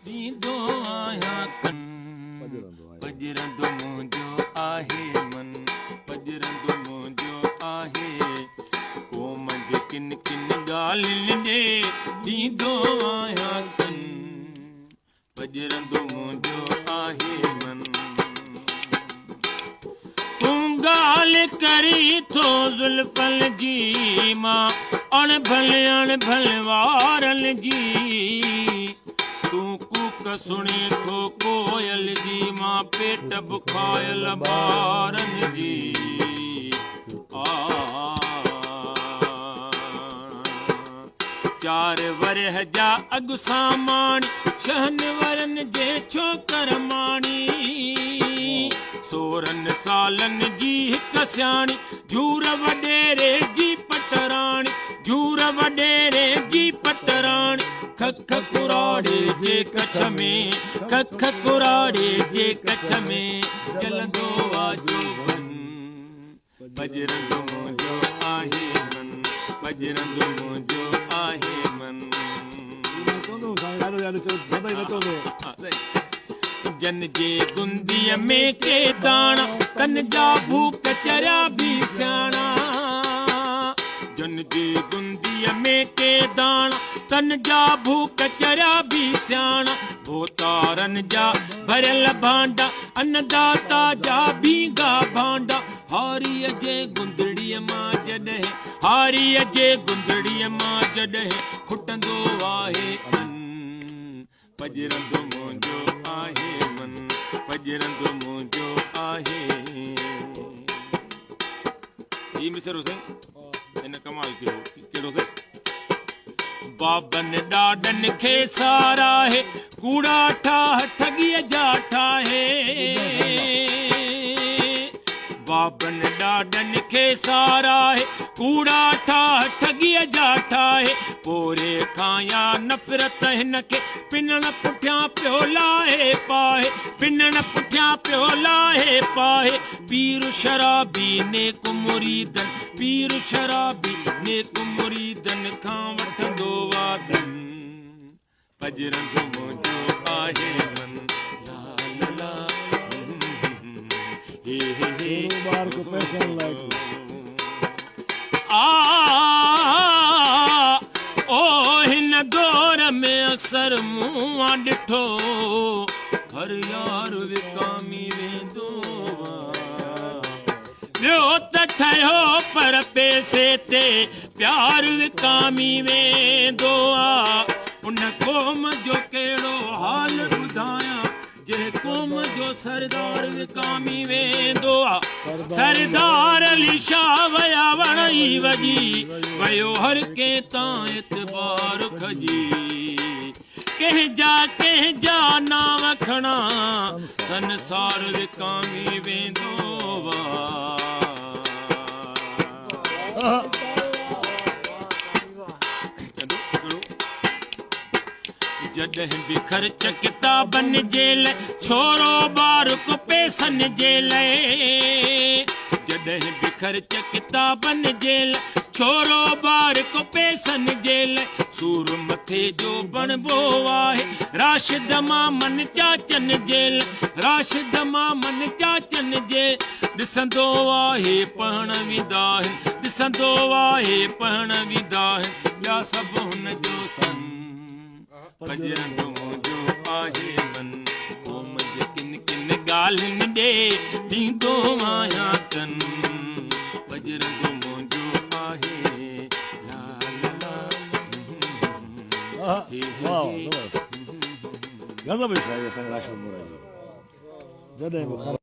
ڏيندو آهيان ڪن. پڄرندو منهنجو آهي من، پڄرندو منهنجو آهي. قوم جي ڪن ڪن ڳالهين ڏي ڏيندو آهيان ڪن. پڄرندو منهنجو آهي من. تون ڳالهه ڪرين ٿو زلفن جي مان اڻ ڀل اڻ ڀل وارن جي. تون ڪوڪ سڻين ٿو ڪوئل جي مان پيٽ بکايل ٻارن جي. آ. چار ورهه جا اڳ ساماڻي، ڇهن ورهن جي ڇوڪر ماڻي. سورهن سالن جي هڪ سياڻي، جھور وڏيري جي پٽراڻي، جھور وڏيري جي پٽراڻي. کک ڪراڙي جي ڪڇ ۾، کک ڪراڙي جي ڪڇ ۾، جلندو آ جوڀن. پڄرندو منهنجو آهي من، پڄرندو منهنجو آهي من. جن جي گنديء ۾ ڪي داڻا، تن جا ڀوڪ چريا به سياڻا. جن جي گنديء ۾ ڪي داڻا، تن جا ڀوڪ چريا به سياڻا. ڀوتارن جا ڀريل ڀانڊا، انّداتا جا ڀينگا ڀانڊا. هاريء جي گندڙيء مان جڏهن، هاريء جي گندڙيء مان جڏهن کٽندو آهي ان، پڄرندو منهنجو آهي من، پڄرندو منهنجو آهي. هي مصرعو سائين هن ڪمال ڪيو ڪهڙو سائين؟ بابن ڏاڏن کي ساراهي، ڪوڙا ٺاهه ٺڳيء جا ٺاهي. بابن ڏاڏن کي ساراهي، ڪوڙا ٺاهه ٺڳيء جا ٺاهي. پورهيي کان يا نفرت هن کي، پنڻ پٺيان پيو لاهي پاهي. پنڻ پٺيان پيو لاهي پاهي. پير شرابي نيڪ مريدن، پير شرابي نيڪ مريدن کان وٺندو وعدن. پڄرندو منهنجو آهي من لا لا لا هي هي هي ٻار ڪو پئسن لاء ڪو. آ او هن دور ۾ اڪثر مون آ ڏٺو هر يار وڪامي ويندو آ. ٻيو ته ٺهيو پر پئسي تي پيار وڪامي ويندو آ. ان قوم جو ڪهڙو حال ٻڌايان جنهن قوم جو سردار وڪامي ويندو آ. سردار علي شاهه ويا وڻ ئي وڄي ويو هر ڪنهن تان اعتبار کڄي. ڪنهن جا ڪنهن جا نانء کڻان سنسار وڪامي ويندو آ. جڏهن به خرچ ڪتابن جي لئه ڇورو ٻار ڪو پئسن جي لئه جڏهن به خرچ ڪتابن جي لئه ڇورو ٻار ڪو پئسن جي لئه سور مٿي جو بڻبو آهي راشد مامن چاچن جي لئه راشد مامن چاچن جي ڏسندو آهي پهڻ ويندا آهن ڏسندو آهي پهڻ ويندا آهن ٻيا سڀ هن جو سن پڄرندو منهنجو آهي من قوم جي ڪن ڪن ڳالهين ڏي ڏيندو آهيان ڪن پڄرندو منهنجو آهي لا لا لا هي هي غضب شاعري اسان راشد مورائي جي جڏهن به